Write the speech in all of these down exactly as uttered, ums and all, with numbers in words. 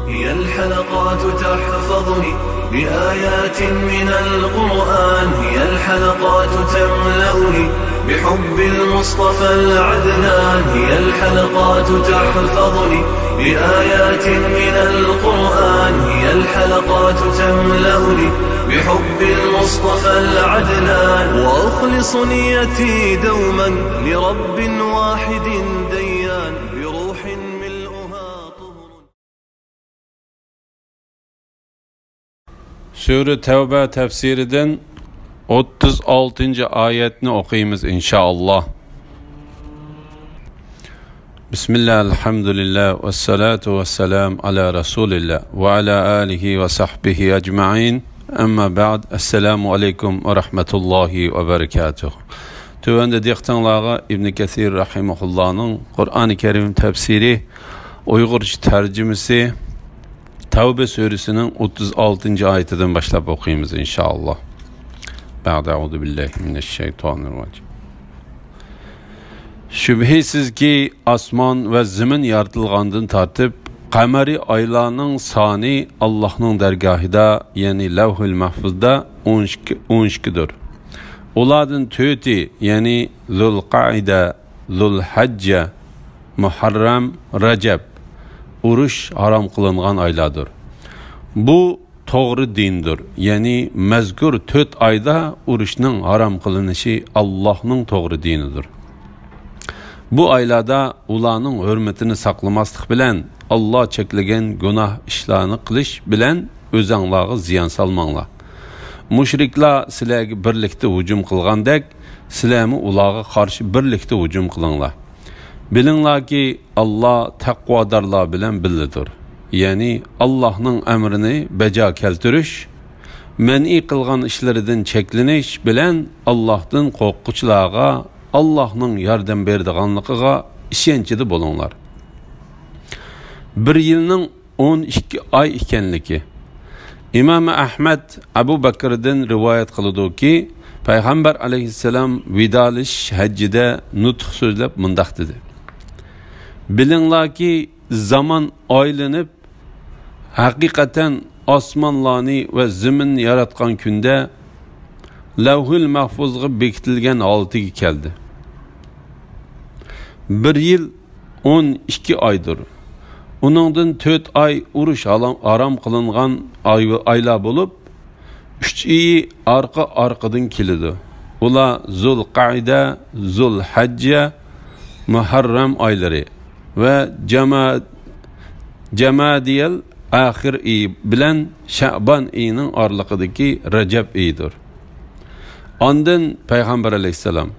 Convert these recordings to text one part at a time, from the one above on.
هي الحلقات تحفظني بآيات من القرآن، هي الحلقات تملأني بحب المصطفى العدنان، هي الحلقات تحفظني بآيات من القرآن، هي الحلقات تملأني بحب المصطفى العدنان، وأخلص نيتي دوما لرب واحد ديان، بروح ملؤها طهر. سۈرە تەۋبە تەپسىرىدىن ئوتتۇز ئالتىنچى ئايەتنى ئوقۇيمىز، ئىنشائاللا. بسم الله، الحمد لله، والصلاة والسلام على رسول الله، وعلى آله وصحبه أجمعين. أما بعد، السلام عليكم ورحمة الله وبركاته. تۆۋەندە دىققىتىڭلارغا ئىبن كەسىر رەھىمەھۇللانىڭ قۇرئانى كەرىم تەپسىرى، ئۇيغۇرچە تەرجىمىسى، تەۋبە سۈرىسىنىڭ ئوتتۇز ئالتىنچى ئايىتىدىن باشلاپ ئوقۇيمىز، ئىنشائاللا. بەئدە، ئەئۇزۇ بىللاھى مىنەششەيتانىررەجىم. شۈبھىسىزكى، ئاسمان ۋە زېمىن يارىتىلغاندىن تارتىپ، قەمەرىي ئايلارنىڭ سانى ئاللاھنىڭ دەرگاھىدا، يەنى لەۋھۇل مەھفۇزدا ئون ئىككى، ئون ئىككىدۇر. ئۇلاردىن تۆتى، يەنى زۇلقەئىدە، زۇلھەججە، مۇھەررەم، رەجەب، ئۇرۇش ھارام قىلىنغان ئايلاردۇر. بۇ توغرا دىندۇر. يەنى مەزكۇر تۆت ئايدا ئۇرۇشنىڭ ھارام قىلىنىشى ئاللاھنىڭ توغرا دىنىدۇر. بۇ ئايلاردا ئۇلارنىڭ ھۆرمىتىنى ساقلىماسلىق بىلەن، ئاللا چەكلىگەن گۇناھ ئىشلارنى قىلىش بىلەن ئۆزەڭلارغا زىيان سالماڭلار. مۇشرىكلار سىلەرگە بىرلىكتە ھۇجۇم قىلغاندەك، سىلەرمۇ ئۇلارغا قارشى بىرلىكتە ھۇجۇم قىلىڭلار. بىلىڭلاركى، ئاللا تەقۋادارلار بىلەن بىللىدۇر. يەنى ئاللاھنىڭ ئەمرىنى بەجا كەلتۈرۈش، مەنئى قىلغان ئىشلىرىدىن چەكلىنىش بىلەن ئاللاھتىن قورققۇچىلارغا ئاللاھنىڭ ياردەم بېرىدىغانلىقىغا ئىشەنچىدە بولۇڭلار. بىر يىلنىڭ ئون ئىككى ئاي ئىكەنلىكى. ئىمام ئەھمەد ئەبۇ بەكردىن رىۋايەت قىلىدۇكى، پەيغەمبەر ئەلەيھىسسالام ۋىدالىشىش ھەججىدە نۇتۇق سۆزلەپ مۇنداق دېدى: بىلىڭلاركى، زامان ئايلىنىپ، ھەقىقەتەن ئاسمانلارنى ۋە زېمىننى ياراتقان كۈندە لەۋھۇل مەھفۇزغا بېكىتىلگەن ھالىتىگە كەلدى. بىر يىل ئون ئىككى ئايدۇر. ئۇنىڭدىن تۆت ئاي ئۇرۇش ھالام-، ھارام قىلىنغان ئاي-، ئايلار بولۇپ، ئۈچ ئېيى ئارقا-ئارقىدىن كېلىدۇ. ئۇلار زۇلقەئىدە، زۇلھەججە، مۇھەررەم ئايلىرى ۋە جەما-، جەمادىيەل ئاخىر ئېيى بىلەن شەئبان ئېيىنىڭ ئارىلىقىدىكى رەجەب ئېيىدۇر. ئاندىن پەيغەمبەر ئەلەيھىسسالام،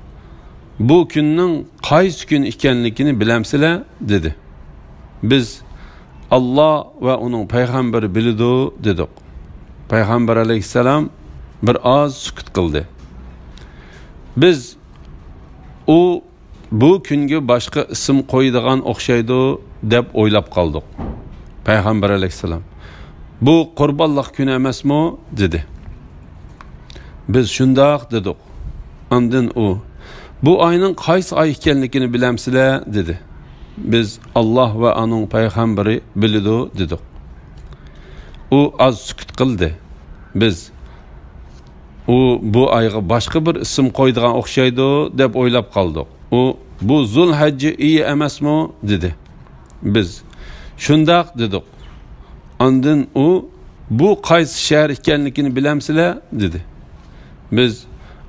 بۇ كۈننىڭ قايسى كۈن ئىكەنلىكىنى بىلەمسىلەر؟ دېدى. بىز، ئاللا ۋە ئۇنىڭ پەيغەمبىرى بىلىدۇ، دېدۇق. پەيغەمبەر ئەلەيھىسسالام بىر ئاز سۈكۈت قىلدى. بىز، ئۇ بۇ كۈنگە باشقا ئىسىم قويىدىغان ئوخشايدۇ، دەپ ئويلاپ قالدۇق. پەيغەمبەر ئەلەيھىسسالام، بۇ قۇربانلىق كۈنى ئەمەسمۇ؟ دېدى. بىز شۇنداق دېدۇق. ئاندىن ئۇ، بۇ ئاينىڭ قايسى ئاي ئىكەنلىكىنى بىلەمسىلەر؟ دېدى. بىز، ئاللا ۋە ئانىڭ پەيغەمبىرى بىلىدۇ، دېدۇق. ئۇ ئاز سۈكۈت قىلدى. بىز، ئۇ بۇ ئايغا باشقا بىر ئىسىم قويىدىغان ئوخشايدۇ، دەپ ئويلاپ قالدۇق. ئۇ، بۇ زۇلھەججە ئېيى ئەمەسمۇ؟ دېدى. بىز، شۇنداق دېدۇق. ئاندىن ئۇ، بۇ قايسى شەھەر ئىكەنلىكىنى بىلەمسىلەر؟ دېدى. بىز،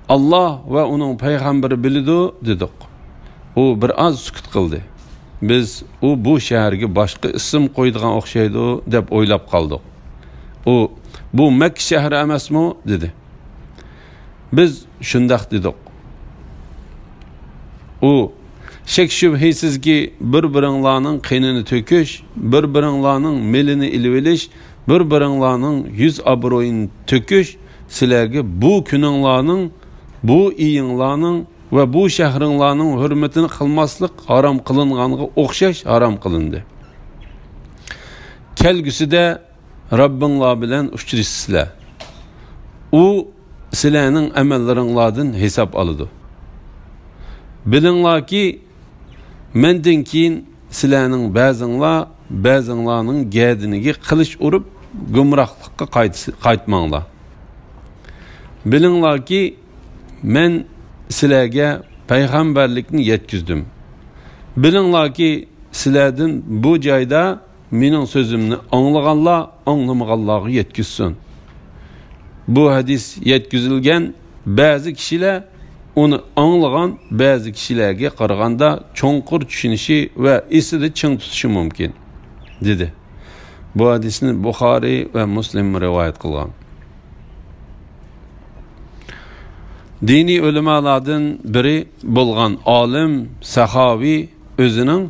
ئاللا ۋە ئۇنىڭ پەيغەمبىرى بىلىدۇ، دېدۇق. ئۇ بىر ئاز سۈكۈت قىلدى. بىز، ئۇ بۇ شەھەرگە باشقا ئىسىم قويىدىغان ئوخشايدۇ، دەپ ئويلاپ قالدۇق. ئۇ، بۇ مەككە شەھىرى ئەمەسمۇ؟ دېدى. بىز شۇنداق دېدۇق. ئۇ، شەك-شۈبھىسىزكى، بىر-بىرىڭلارنىڭ قېنىنى تۆكۈش، بىر-بىرىڭلارنىڭ مېلىنى ئېلىۋېلىش، بىر-بىرىڭلارنىڭ يۈز-ئابرۇيىنى تۆكۈش سىلەرگە بۇ كۈنۈڭلارنىڭ، بۇ ئېيىڭلارنىڭ ۋە بۇ شەھىرىڭلارنىڭ ھۆرمىتىنى قىلماسلىق ھارام قىلىنغانغا ئوخشاش ھارام قىلىندى. كەلگۈسىدە رەببىڭلار بىلەن ئۇچرىشىسىلەر. ئۇ سىلەرنىڭ ئەمەللىرىڭلاردىن ھېساب ئالىدۇ. بىلىڭلاركى، مەندىن كېيىن سىلەرنىڭ بەزىڭلار بەزىڭلارنىڭ گەدىنىگە قىلىچ ئۇرۇپ، گۇمراھلىققا قايتس-، قايتماڭلار. بىلىڭلاركى، مەن سىلەرگە پەيغەمبەرلىكنى يەتكۈزدۈم. بىلىڭلاركى، سىلەردىن بۇ جايدا مېنىڭ سۆزۈمنى ئاڭلىغانلار ئاڭلىمىغانلارغا يەتكۈزسۇن. بۇ ھەدىس يەتكۈزۈلگەن بەزى كىشىلەر ئۇنى ئاڭلىغان بەزى كىشىلەرگە قارىغاندا چوڭقۇر چۈشىنىشى ۋە ئېسىدە چىڭ تۇتۇشى مۇمكىن، دېدى. بۇ ھەدىسنى بۇخارىي ۋە مۇسلىم رىۋايەت قىلغان. دىنىي ئۆلىمالاردىن بىرى بولغان ئالىم سەخاۋى ئۆزىنىڭ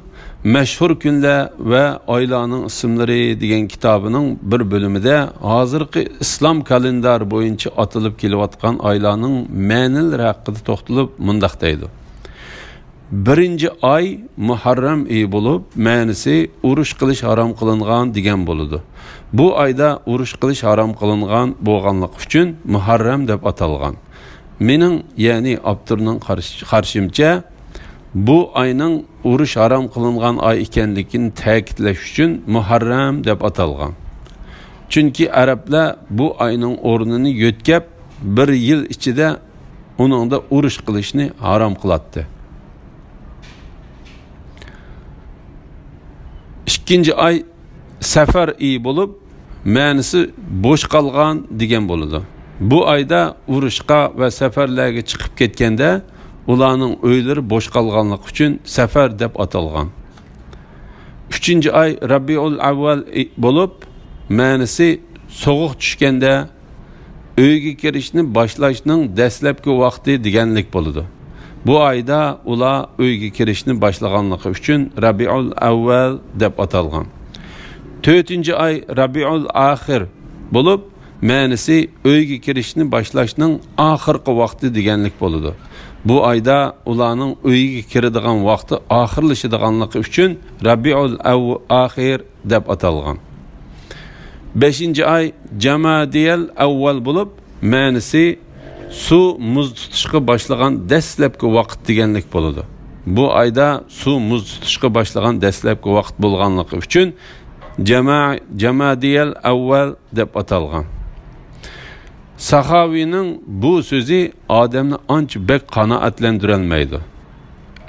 مەشھۇر كۈنلەر ۋە ئايلارنىڭ ئىسىملىرى دېگەن كىتابىنىڭ بىر بۆلۈمىدە ھازىرقى ئىسلام كالېندارى بويىچە ئاتىلىپ كېلىۋاتقان ئايلارنىڭ مەنىلىرى ھەققىدە توختىلىپ مۇنداق دەيدۇ: بىرىنچى ئاي مۇھەررەم ئېيى بولۇپ، مەنىسى ئۇرۇش قىلىش ھارام قىلىنغان دېگەن بولىدۇ. بۇ ئايدا ئۇرۇش قىلىش ھارام قىلىنغان بولغانلىقى ئۈچۈن مۇھەررەم دەپ ئاتالغان. مېنىڭ، يەنى ئاپتورنىڭ قارش-، قارىشىمچە، بۇ ئاينىڭ ئۇرۇش ھارام قىلىنغان ئاي ئىكەنلىكىنى تەكىتلەش ئۈچۈن مۇھەررەم دەپ ئاتالغان. چۈنكى ئەرەبلەر بۇ ئاينىڭ ئورنىنى يۆتكەپ، بىر يىل ئىچىدە ئۇنىڭدا ئۇرۇش قىلىشنى ھارام قىلاتتى. ئىككىنچى ئاي سەفەر ئېيى بولۇپ، مەنىسى بوش قالغان دېگەن بولىدۇ. بۇ ئايدا ئۇرۇشقا ۋە سەپەرلەرگە چىقىپ كەتكەندە، ئۇلارنىڭ ئۆيلىرى بوش قالغانلىقى ئۈچۈن سەفەر دەپ ئاتالغان. ئۈچىنچى ئاي رەبىئۇل ئەۋۋەل بولۇپ، مەنىسى سوغۇق چۈشكەندە، ئۆيگە كىرىشنى باشلاشنىڭ دەسلەپكى ۋاقتى دېگەنلىك بولىدۇ. بۇ ئايدا ئۇلار ئۆيگە كىرىشنى باشلىغانلىقى ئۈچۈن رەبىئۇل ئەۋۋەل دەپ ئاتالغان. تۆتىنچى ئاي رەبىئۇل ئاخىر بولۇپ، مەنىسى ئۆيگە كىرىشنى باشلاشنىڭ ئاخىرقى ۋاقتى دېگەنلىك بولىدۇ. بۇ ئايدا ئۇلارنىڭ ئۆيگە كىرىدىغان ۋاقتى ئاخىرلىشىدىغانلىقى ئۈچۈن رەبىئۇل ئەۋ-، ئاخىر دەپ ئاتالغان. بەشىنچى ئاي جامادىيەل ئەۋۋەل بولۇپ، مەنىسى سۇ مۇز تۇتۇشقا باشلىغان دەسلەپكى ۋاقىت دېگەنلىك بولىدۇ. بۇ ئايدا سۇ مۇز تۇتۇشقا باشلىغان دەسلەپكى ۋاقىت بولغانلىقى ئۈچۈن جاما-، جامادىيەل ئەۋۋەل دەپ ئاتالغان. ساخاۋىنىڭ بۇ سۆزى ئادەمنى ئانچە بەك قانائەتلەندۈرەلمەيدۇ.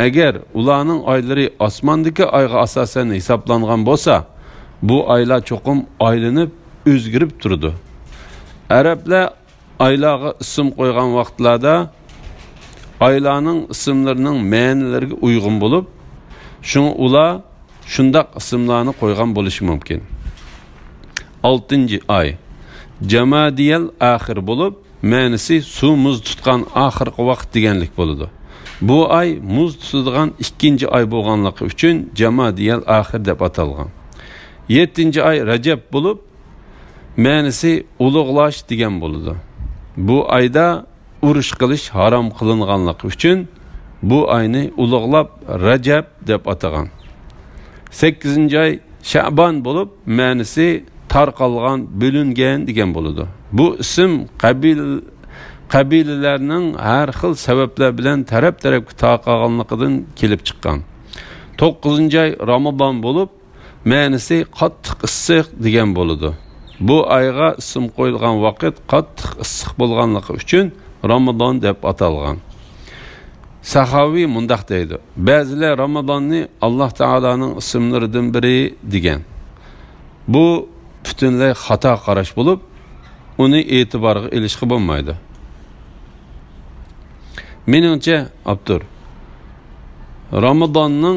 ئەگەر ئۇلارنىڭ ئايلىرى ئاسماندىكى ئايغا ئاساسەن ھېسابلانغان بولسا، بۇ ئايلار چوقۇم ئايلىنىپ، ئۆزگىرىپ تۇرىدۇ. ئەرەبلەر ئايلارغا ئىسىم قويغان ۋاقىتلاردا ئايلارنىڭ ئىسىملىرىنىڭ مەنىلىرىگە ئۇيغۇن بولۇپ، شۇڭا ئۇلار شۇنداق ئىسىملارنى قويغان بولۇشى مۇمكىن. ئالتىنچى ئاي جامادىيەل ئاخىر بولۇپ، مەنىسى سۇ مۇز تۇتقان ئاخىرقى ۋاقىت دېگەنلىك بولىدۇ. بۇ ئاي مۇز تۇتىدىغان ئىككىنچى ئاي بولغانلىقى ئۈچۈن جامادىيەل ئاخىر دەپ ئاتالغان. يەتتىنچى ئاي رەجەب بولۇپ، مەنىسى ئۇلۇغلاش دېگەن بولىدۇ. بۇ ئايدا ئۇرۇش قىلىش ھارام قىلىنغانلىقى ئۈچۈن بۇ ئاينى ئۇلۇغلاپ رەجەب دەپ ئاتىغان. سەككىزىنچى ئاي شەئبان بولۇپ، مەنىسى تارقالغان، بۆلۈنگەن دېگەن بولىدۇ. بۇ ئىسىم قەبىل-، قەبىلىلەرنىڭ ھەر خىل سەۋەبلەر بىلەن تەرەپ-تەرەپكە تارقالغانلىقىدىن كېلىپ چىققان. توققۇزىنچى ئاي رامىزان بولۇپ، مەنىسى قاتتىق ئىسسىق دېگەن بولىدۇ. بۇ ئايغا ئىسىم قويۇلغان ۋاقىت قاتتىق ئىسسىق بولغانلىقى ئۈچۈن رامىزان دەپ ئاتالغان. ساخاۋى مۇنداق دەيدۇ: بەزىلەر رامىزاننى ئاللاھ تائالانىڭ ئىسىملىرىدىن بىرى دېگەن. بۇ پۈتۈنلەي خاتا قاراش بولۇپ، ئۇنى ئېتىبارغا ئېلىشقا بولمايدۇ. مېنىڭچە، ئاپتور رامىزاننىڭ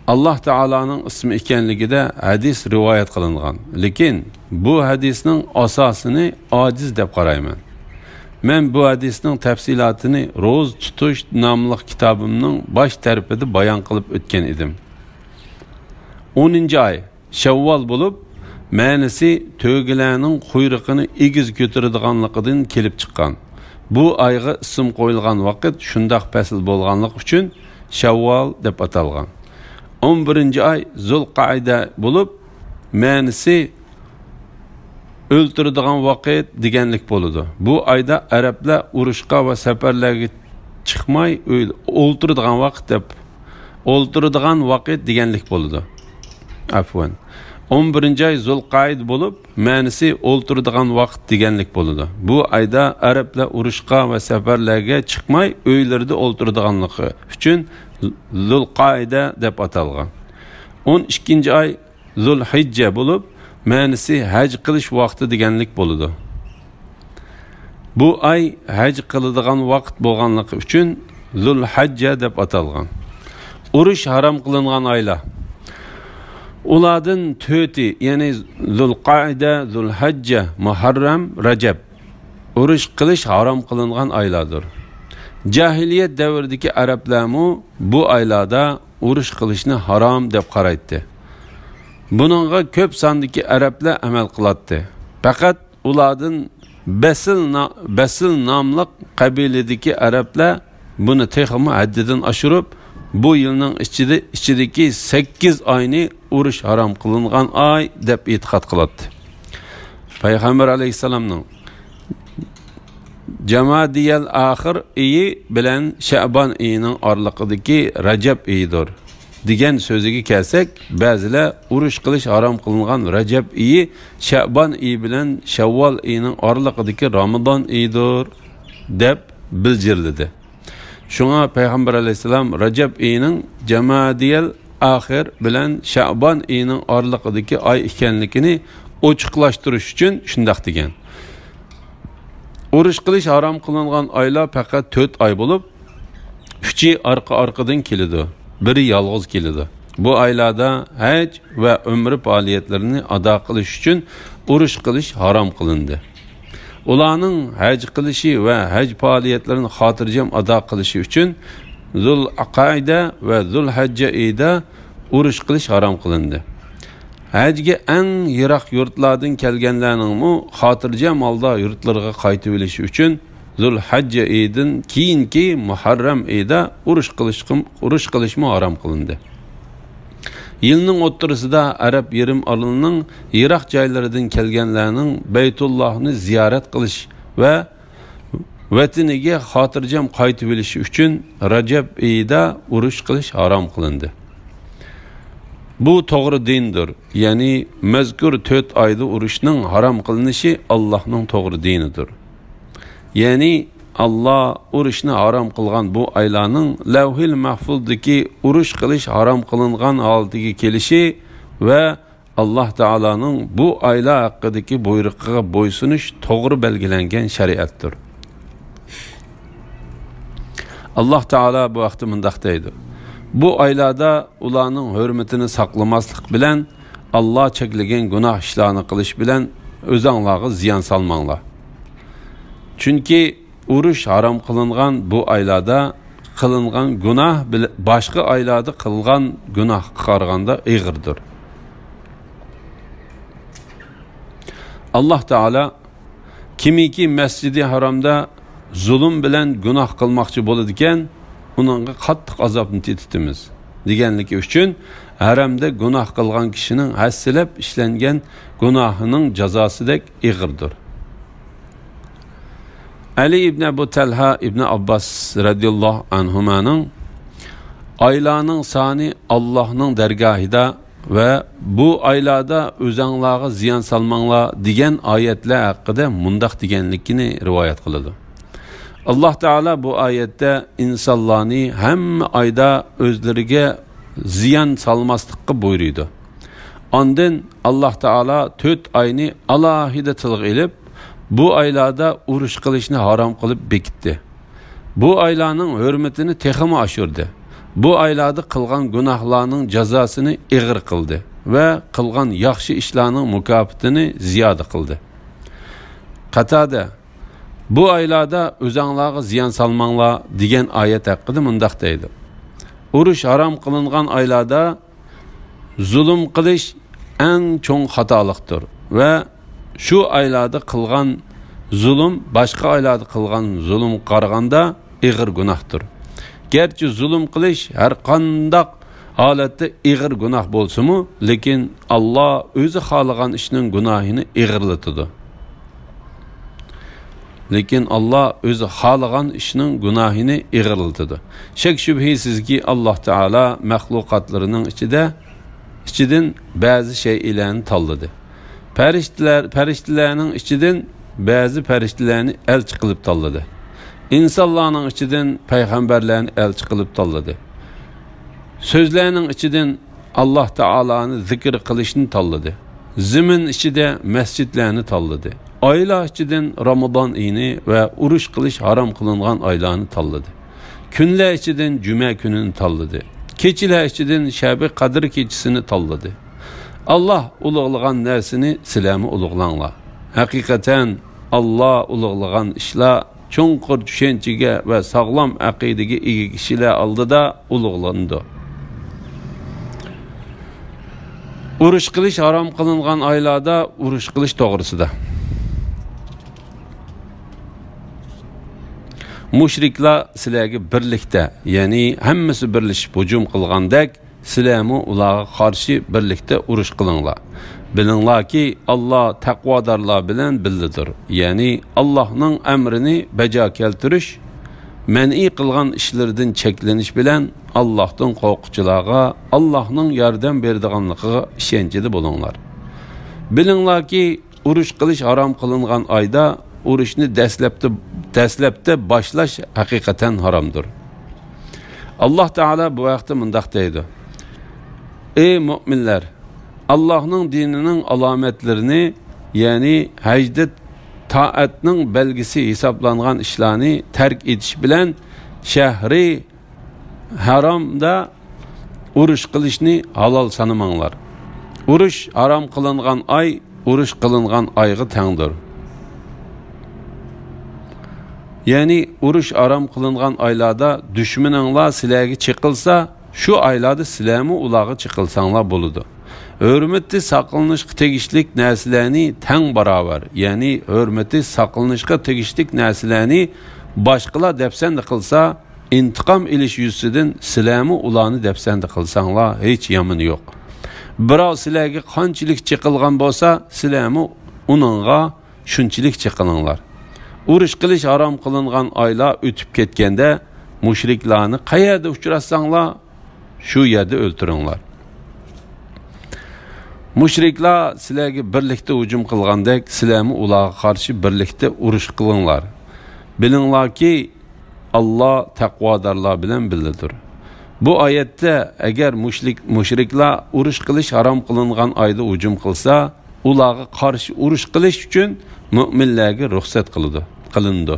ئاللاھ تائالانىڭ ئىسمى ئىكەنلىكىدە ھەدىس رىۋايەت قىلىنغان، لېكىن بۇ ھەدىسنىڭ ئاساسىنى ئاجىز دەپ قارايمەن. مەن بۇ ھەدىسنىڭ تەپسىلاتىنى روزا تۇتۇش ناملىق كىتابىمنىڭ باش تەرىپىدە بايان قىلىپ ئۆتكەن ئىدىم. ئونىنچى ئاي شەۋۋال بولۇپ، مەنىسى تۆگىلەرنىڭ قۇيرۇقىنى ئېگىز كۆتۈرىدىغانلىقىدىن كېلىپ چىققان. بۇ ئايغا ئىسىم قويۇلغان ۋاقىت شۇنداق پەسىل بولغانلىقى ئۈچۈن شەۋۋال دەپ ئاتالغان. ئون بىرىنچى ئاي زۇلقەئىدە بولۇپ، مەنىسى ئۆلتۈرىدىغان ۋاقىت دېگەنلىك بولىدۇ. بۇ ئايدا ئەرەبلەر ئۇرۇشقا ۋە سەپەرلەرگە چىقماي، ئۆيدە ئولتۇرىدىغان ۋاقىت دەپ، ئولتۇرىدىغان ۋاقىت دېگەنلىك بولىدۇ. ئەفۋەن. ئون بىرىنچى ئاي زۇلقەئىدە بولۇپ، مەنىسى ئولتۇرىدىغان ۋاقىت دېگەنلىك بولىدۇ. بۇ ئايدا ئەرەبلەر ئۇرۇشقا ۋە سەپەرلەرگە چىقماي، ئۆيلىرىدە ئولتۇرىدىغانلىقى ئۈچۈن زۇلقەئىدە دەپ ئاتالغان. ئون ئىككىنچى ئاي زۇلھىججە بولۇپ، مەنىسى ھەج قىلىش ۋاقتى دېگەنلىك بولىدۇ. بۇ ئاي ھەج قىلىدىغان ۋاقىت بولغانلىقى ئۈچۈن زۇلھەججە دەپ ئاتالغان. ئۇرۇش ھارام قىلىنغان ئايلار. ئۇلاردىن تۆتى، يەنى زۇلقەئىدە، زۇلھەججە، مۇھەررەم، رەجەب، ئۇرۇش قىلىش ھارام قىلىنغان ئايلاردۇر. جاھىلىيەت دەۋرىدىكى ئەرەبلەرمۇ بۇ ئايلاردا ئۇرۇش قىلىشنى ھارام دەپ قارايتتى. بۇنىڭغا كۆپ ساندىكى ئەرەبلەر ئەمەل قىلاتتى. پەقەت ئۇلاردىن بەسىل نا-، بەسىل ناملىق قەبىلىدىكى ئەرەبلەر بۇنى تېخىمۇ ھەددىدىن ئاشۇرۇپ، بۇ يىلنىڭ ئىچىدە، ئىچىدىكى سەككىز ئاينى ئۇرۇش ھارام قىلىنغان ئاي دەپ ئېتىقاد قىلاتتى. پەيغەمبەر ئەلەيھىسسالامنىڭ جامادىيەل ئاخىر ئېيى بىلەن شەئبان ئېيىنىڭ ئارىلىقىدىكى رەجەب ئېيىدۇر دېگەن سۆزىگە كەلسەك، بەزىلەر ئۇرۇش قىلىش ھارام قىلىنغان رەجەب ئېيى شەئبان ئېيى بىلەن شەۋۋال ئېيىنىڭ ئارىلىقىدىكى رامىزان ئېيىدۇر دەپ بىلجىرلىدى. شۇڭا پەيغەمبەر ئەلەيھىسسالام رەجەب ئېيىنىڭ جامادىيەل ئاخىر بىلەن شەئبان ئېيىنىڭ ئارىلىقىدىكى ئاي ئىكەنلىكىنى ئوچۇقلاشتۇرۇش ئۈچۈن شۇنداق دېگەن. ئۇرۇش قىلىش ھارام قىلىنغان ئايلار پەقەت تۆت ئاي بولۇپ، ئۈچى ئارقا-ئارقىدىن كېلىدۇ، بىرى يالغۇز كېلىدۇ. بۇ ئايلاردا ھەج ۋە ئۆمرە پائالىيەتلىرىنى ئادا قىلىش ئۈچۈن ئۇرۇش قىلىش ھارام قىلىندى. ئۇلارنىڭ ھەج قىلىشى ۋە ھەج پائالىيەتلىرىنى خاتىرجەم ئادا قىلىشى ئۈچۈن زۇلقەئىدە ۋە زۇلھەججە ئېيىدا ئۇرۇش قىلىش ھارام قىلىندى. ھەجگە ئەڭ يىراق يۇرتلاردىن كەلگەنلەرنىڭمۇ خاتىرجەم ھالدا يۇرتلىرىغا قايتىۋېلىشى ئۈچۈن زۇلھەججە ئېيىدىن كېيىنكى مۇھەررەم ئېيىدا ئۇرۇش قىلىشقا، ئۇرۇش قىلىشمۇ ھارام قىلىندى. يىلنىڭ ئوتتۇرىسىدا ئەرەب يېرىم ئارىلىنىڭ يىراق جايلىرىدىن كەلگەنلەرنىڭ بەيتۇللاھنى زىيارەت قىلىش ۋە ۋەتىنىگە خاتىرجەم قايتىۋېلىشى ئۈچۈن رەجەب ئېيىدا ئۇرۇش قىلىش ھارام قىلىندى. بۇ توغرا دىندۇر، يەنى مەزكۇر تۆت ئايدا ئۇرۇشنىڭ ھارام قىلىنىشى ئاللاھنىڭ توغرا دىنىدۇر. يەنى ئاللا ئۇرۇشنى ھارام قىلغان بۇ ئايلارنىڭ لەۋھىل مەھفۇزدىكى ئۇرۇش قىلىش ھارام قىلىنغان ھالىتىگە كېلىشى ۋە ئاللا تائالانىڭ بۇ ئايلار ھەققىدىكى بۇيرۇقىغا بويسۇنۇش توغرا بەلگىلەنگەن شەرىئەتتۇر. ئاللا تائالا بۇ ھەقتە مۇنداق دەيدۇ: بۇ ئايلاردا ئۇلارنىڭ ھۆرمىتىنى ساقلىماسلىق بىلەن ئاللا چەكلىگەن گۇناھ ئىشلارنى قىلىش بىلەن ئۆزەڭلارغا زىيان سالماڭلار. چۈنكى ئۇرۇش ھارام قىلىنغان بۇ ئايلاردا قىلىنغان گۇناھ بىل-، باشقا ئايلاردا قىلغان گۇناھقا قارىغاندا ئېغىردۇر. ئاللا تائالا كىمكى مەسجىدى ھارامدا زۇلۇم بىلەن گۇناھ قىلماقچى بولىدىكەن، ئۇنىڭغا قاتتىق ئازابنى تېتىتىمىز، دېگەنلىكى ئۈچۈن، ھەرەمدە گۇناھ قىلغان كىشىنىڭ ھەسسىلەپ ئىشلەنگەن گۇناھىنىڭ جازاسىدەك ئېغىردۇر. ئەلى ئىبن ئەبۇ تەلھا ئىبن ئابباس رەزىياللاھۇ ئەنھۇمانىڭ ئايلارنىڭ سانى ئاللاھنىڭ دەرگاھىدا ۋە بۇ ئايلاردا ئۆزەڭلارغا زىيان سالماڭلار دېگەن ئايەتلەر ھەققىدە مۇنداق دېگەنلىكىنى رىۋايەت قىلىدۇ: ئاللا تائالا بۇ ئايەتتە ئىنسانلارنى ھەممە ئايدا ئۆزلىرىگە زىيان سالماسلىققا بۇيرۇيدۇ. ئاندىن ئاللا تائالا تۆت ئاينى ئالاھىدە تىلغا ئېلىپ، بۇ ئايلاردا ئۇرۇش قىلىشنى ھارام قىلىپ بېكىتتى. بۇ ئايلارنىڭ ھۆرمىتىنى تېخىمۇ ئاشۇردى. بۇ ئايلاردا قىلغان گۇناھلارنىڭ جازاسىنى ئېغىر قىلدى ۋە قىلغان ياخشى ئىشلارنىڭ مۇكاپاتىنى زىيادە قىلدى. قاتادە، بۇ ئايلاردا ئۆزەڭلارغا زىيان سالماڭلار، دېگەن ئايەت ھەققىدە مۇنداق دەيدۇ: ئۇرۇش ھارام قىلىنغان ئايلاردا زۇلۇم قىلىش ئەڭ چوڭ خاتالىقتۇر ۋە شۇ ئايلاردا قىلغان زۇلۇم باشقا ئايلاردا قىلغان زۇلۇمغا قارىغاندا ئېغىر گۇناھتۇر. گەرچە زۇلۇم قىلىش ھەرقانداق ھالەتتە ئېغىر گۇناھ بولسىمۇ، لېكىن ئاللا ئۆزى خالىغان ئىشنىڭ گۇناھىنى ئېغىرلىتىدۇ. لېكىن ئاللا ئۆزى خالىغان ئىشنىڭ گۇناھىنى ئېغىرلىتىدۇ. شەك-شۈبھىسىزكى، ئاللا تائالا مەخلۇقاتلىرىنىڭ ئىچىدە ئىچىدىن بەزى شەيئىلەرنى تاللىدى. پەرىشتىلەر، پەرىشتىلەرنىڭ ئىچىدىن بەزى پەرىشتىلەرنى ئەلچى قىلىپ تاللىدى. ئىنسانلارنىڭ ئىچىدىن پەيغەمبەرلەرنى ئەلچى قىلىپ تاللىدى. سۆزلەرنىڭ ئىچىدىن ئاللاھ تائالانى زىكىر قىلىشنى تاللىدى. زېمىن ئىچىدە مەسچىتلەرنى تاللىدى. ئايلار ئىچىدىن رامىزان ئېيىنى ۋە ئۇرۇش قىلىش ھارام قىلىنغان ئايلارنى تاللىدى. كۈنلەر ئىچىدىن جۈمە كۈنىنى تاللىدى. كېچىلەر ئىچىدىن شەبى قەدىر كېچىسىنى تاللىدى. ئاللاھ ئۇلۇغلىغان نەرسىنى سىلەرمۇ ئۇلۇغلاڭلار. ھەقىقەتەن، ئاللاھ ئۇلۇغلىغان ئىشلار چوڭقۇر چۈشەنچىگە ۋە ساغلام ئەقىدىگە ئىگە كىشىلەر ئالدىدا ئۇلۇغلىنىدۇ. ئۇرۇش قىلىش ھارام قىلىنغان ئايلاردا ئۇرۇش قىلىش توغرىسىدا. مۇشرىكلار سىلەرگە بىرلىكتە، يەنى ھەممىسى بىرلىشىپ ھۇجۇم قىلغاندەك، سىلەرمۇ ئۇلارغا قارشى بىرلىكتە ئۇرۇش قىلىڭلار. بىلىڭلاركى، ئاللاھ تەقۋادارلار بىلەن بىللىدۇر. يەنى ئاللاھنىڭ ئەمرىنى بەجا كەلتۈرۈش، مەنئى قىلغان ئىشلىرىدىن چەكلىنىش بىلەن ئاللاھتىن قورققۇچىلارغا ئاللاھنىڭ ياردەم بېرىدىغانلىقىغا ئىشەنچىدە بولۇڭلار. بىلىڭلاركى، ئۇرۇش قىلىش ھارام قىلىنغان ئايدا ئۇرۇشنى دەسلەپتە، دەسلەپتە باشلاش ھەقىقەتەن ھارامدۇر. ئاللاھ تائالا بۇ ھەقتە مۇنداق دەيدۇ: ئەي مۆمىنلەر! ئاللاھنىڭ دىنىنىڭ ئالامەتلىرىنى، يەنى ھەجدە تائەتنىڭ بەلگىسى ھېسابلانغان ئىشلارنى تەرك ئېتىش بىلەن شەھرى ھارامدا ئۇرۇش قىلىشنى ھالال سانىماڭلار. ئۇرۇش ھارام قىلىنغان ئاي ئۇرۇش قىلىنغان ئايغا تەڭدۇر. يەنى ئۇرۇش ھارام قىلىنغان ئايلاردا دۈشمىنىڭلار سىلەرگە چېقىلسا، شۇ ئايلاردا سىلەرمۇ ئۇلارغا چېقىلساڭلار بولىدۇ. ھۆرمىتى ساقلىنىشقا تېگىشلىك نەرسىلەرنى تەڭ باراۋەر، يەنى ھۆرمىتى ساقلىنىشقا تېگىشلىك نەرسىلەرنى باشقىلار دەپسەندە قىلسا، ئىنتىقام ئېلىش يۈزىسىدىن سىلەرمۇ ئۇلارنى دەپسەندە قىلساڭلار، ھېچ يامىنى يوق. بىراۋ سىلەرگە قانچىلىك چېقىلغان بولسا، سىلەرمۇ ئۇنىڭغا شۇنچىلىك چېقىلىڭلار. ئۇرۇش قىلىش ھارام قىلىنغان ئايلار ئۆتۈپ كەتكەندە، مۇشرىكلارنى قەيەردە ئۇچراتساڭلار، شۇ يەردە ئۆلتۈرۈڭلار. مۇشرىكلار سىلەرگە بىرلىكتە ھۇجۇم قىلغاندەك، سىلەرمۇ ئۇلارغا قارشى بىرلىكتە ئۇرۇش قىلىڭلار. بىلىڭلاركى، ئاللاھ تەقۋادارلار بىلەن بىللىدۇر. بۇ ئايەتتە، ئەگەر مۇشرىك، مۇشرىكلار ئۇرۇش قىلىش ھارام قىلىنغان ئايدا ھۇجۇم قىلسا، ئۇلارغا قارشى ئۇرۇش قىلىش ئۈچۈن مۆمىنلەرگە رۇخسەت قىلىدۇ، قىلىنىدۇ.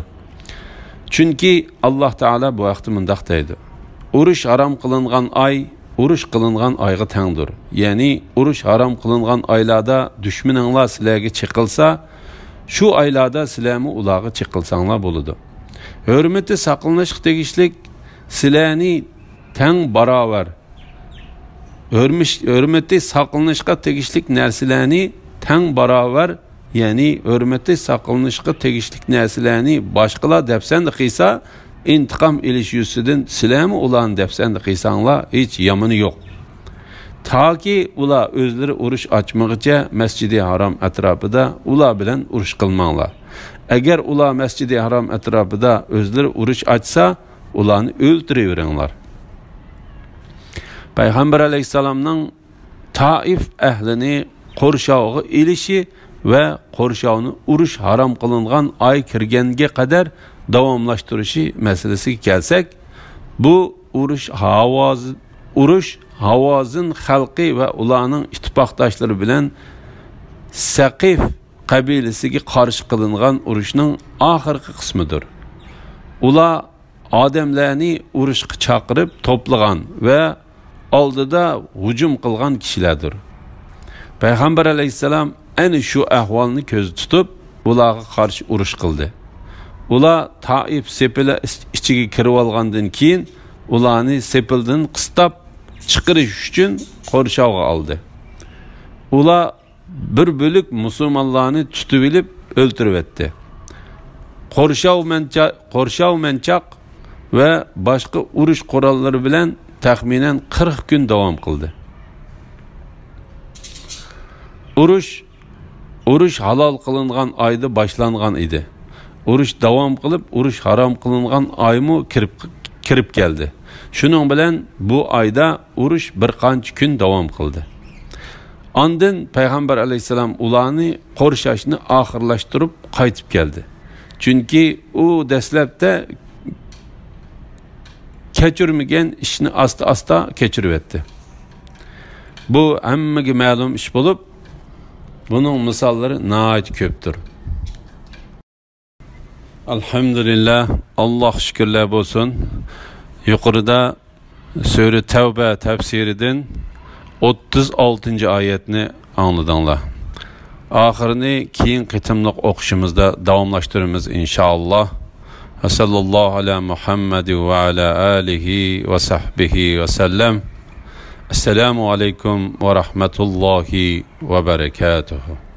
چۈنكى ئاللاھ تائالا بۇ ھەقتە مۇنداق دەيدۇ: ئۇرۇش ھارام قىلىنغان ئاي ئۇرۇش قىلىنغان ئايغا تەڭدۇر. يەنى ئۇرۇش ھارام قىلىنغان ئايلاردا دۈشمىنىڭلار سىلەرگە چېقىلسا، شۇ ئايلاردا سىلەرمۇ ئۇلارغا چېقىلساڭلار بولىدۇ. ھۆرمىتى ساقلىنىشقا تېگىشلىك سىلەرنى تەڭ باراۋەر، ھۆرمىش-، ھۆرمىتى ساقلىنىشقا تېگىشلىك نەرسىلەرنى تەڭ باراۋەر، يەنى ھۆرمىتى ساقلىنىشقا تېگىشلىك نەرسىلەرنى باشقىلار دەپسەندە قىلسا، ئىنتىقام ئېلىش يۈزىسىدىن سىلەرمۇ ئۇلارنى دەپسەندە قىلساڭلار، ھېچ يامىنى يوق. تاكى ئۇلار ئۆزلىرى ئۇرۇش ئاچمىغىچە مەسجىدى ھارام ئەتراپىدا ئۇلار بىلەن ئۇرۇش قىلماڭلار. ئەگەر ئۇلار مەسجىدى ھارام ئەتراپىدا ئۆزلىرى ئۇرۇش ئاچسا، ئۇلارنى ئۆلتۈرۈۋېرىڭلار. پەيغەمبەر ئەلەيھىسسالامنىڭ تائىف ئەھلىنى قورشاۋغا ئېلىشى ۋە قورشاۋنى ئۇرۇش ھارام قىلىنغان ئاي كىرگەنگە قەدەر داۋاملاشتۇرۇشى مەسىلىسىگە كەلسەك، بۇ ئۇرۇش ھاۋازى-، ئۇرۇش ھاۋازىن خەلقى ۋە ئۇلارنىڭ ئىتتىپاقداشلىرى بىلەن سەقىف قەبىلىسىگە قارشى قىلىنغان ئۇرۇشنىڭ ئاخىرقى قىسمىدۇر. ئۇلار ئادەملەرنى ئۇرۇشقا چاقىرىپ توپلىغان ۋە ئالدىدا ھۇجۇم قىلغان كىشىلەردۇر. پەيغەمبەر ئەلەيھىسسالام ئەنە شۇ ئەھۋالنى كۆزدە تۇتۇپ، ئۇلارغا قارشى ئۇرۇش قىلدى. ئۇلار تائىپ سېپىلى ئىچىگە كىرىۋالغاندىن كېيىن، ئۇلارنى سېپىلدىن قىستاپ چىقىرىش ئۈچۈن قورشاۋغا ئالدى. ئۇلار بىر بۆلەك مۇسۇلمانلارنى تۇتۇۋېلىپ ئۆلتۈرۈۋەتتى. قورشاۋ مەنچا-، قورشاۋ مەنچاق ۋە باشقا ئۇرۇش قوراللىرى بىلەن تەخمىنەن قىرىق كۈن داۋام قىلدى. ئۇرۇش، ئۇرۇش ھالال قىلىنغان ئايدا باشلانغان ئىدى. ئۇرۇش داۋام قىلىپ، ئۇرۇش ھارام قىلىنغان ئايمۇ كىرىپ، كىرىپ كەلدى. شۇنىڭ بىلەن بۇ ئايدا ئۇرۇش بىر قانچە كۈن داۋام قىلدى. ئاندىن پەيغەمبەر ئەلەيھىسسالام ئۇلارنى قورشاشنى ئاخىرلاشتۇرۇپ قايتىپ كەلدى. چۈنكى ئۇ دەسلەپتە كەچۈرمىگەن ئىشنى ئاستا-ئاستا كەچۈرۈۋەتتى. بۇ ھەممىگە مەلۇم ئىش بولۇپ، بۇنىڭ مىساللىرى ناھايىتى كۆپتۇر. ئەلھەمدۇلىللا، ئاللاھقا شۈكۈرلەر بولسۇن. يۇقىرىدا سۈرە تەۋبە تەپسىرىدىن ئوتتۇز ئالتىنچى ئايەتنى ئاڭلىدىڭلار. ئاخىرىنى كېيىنكى قېتىملىق ئوقۇشىمىزدا داۋاملاشتۇرىمىز، ئىنشائاللا. ۋە ساللاللاھۇ ئەلا مۇھەممەد ۋە ئەلا ئالىھى ۋە سەھبىھى ۋە سەللەم. ئەسسالامۇ ئەلەيكۇم ۋە رەھمەتۇللاھى ۋە بەرەكاتۇھۇ.